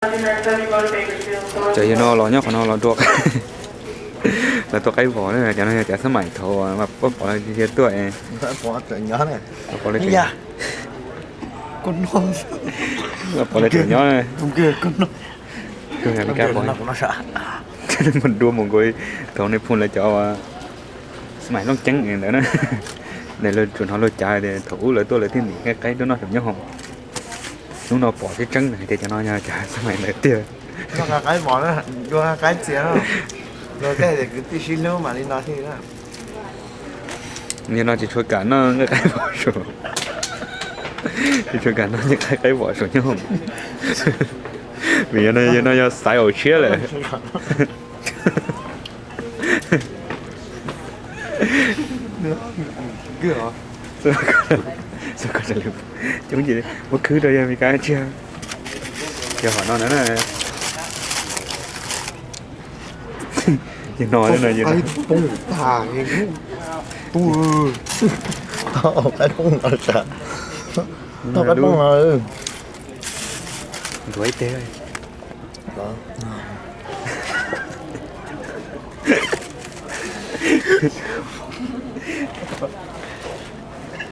Cov yawg no los nyob qhov no los dua, los tua qaib vos na. Cov no yog cov xab maim thaum mas pom lawv cia tuaj, pom lawv tseem nyob. Mus dua mus nkaus thaum nej phooj lawv cov xab maim looj ceeb ntawd na. Ntawd lawv tsuas hnov luag cav tias thaum ub lawv tuaj lawv thiaj ntim qaib tuaj noj saum nyob hoom. Hnub no pom tseeb tseeb hais tias cov no yog cov xab maim ntawd tiag. Yog no tsis tshua kam noj nqaij qaib vos saum, tsis tshua kam noj nqaij qaib vos saum nyob hoom. Vim yog no yog xaiv aus tshiab lawm. Coob ces muab khwb rau yawg Mes Kas tsiag. Yog hom no na, yog no, yog no. Qaib poob no, nthuav ib teg.